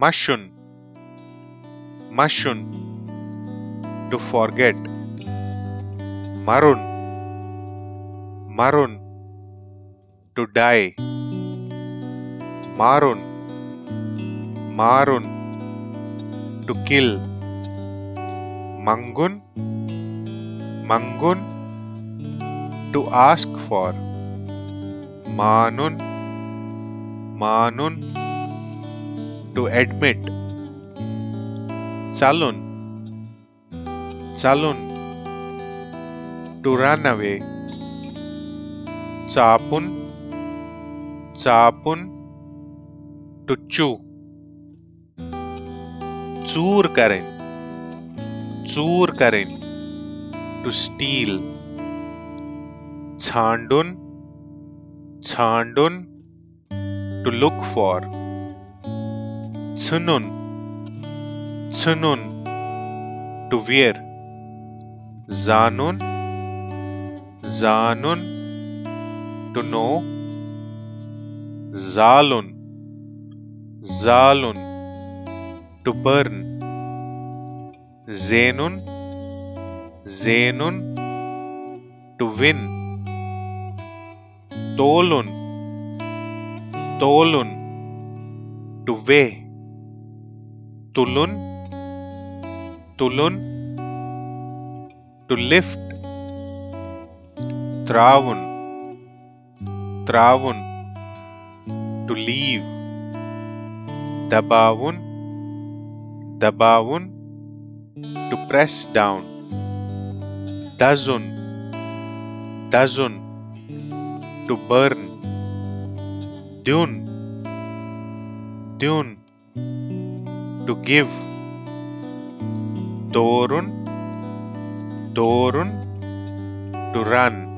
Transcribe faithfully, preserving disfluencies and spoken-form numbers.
مَشُن، مَشُن، to forget. مَرُن، مَرُن، to die. مارُن، مارُن، to kill. مَنٛگُن، مَنٛگُن، to ask for. مانُن، مانُن، to admit. ژَلُن، ژَلُن، to run away. ژاپُن، ژاپُن، to chew. ژوٗر کَرٕنۍ، ژوٗر کَرٕنۍ، to steal. ژھانٛڈُن، ژھانٛڈُن، to look for. ژھٕنُن، ژھٕنُن، to wear. زانُن، زانُن، to know. زالُن، زالُن، to burn. زینُن، زینُن، to win. تولُن، تولُن، to weigh. تُلُن، تُلُن، to lift. ترٛاوُن، ترٛاوُن، to leave. دباوُن، دباوُن، to press down. دَزُن، دَزُن، to burn. دیُن، دیُن، to give. دورُن، دورُن، to run.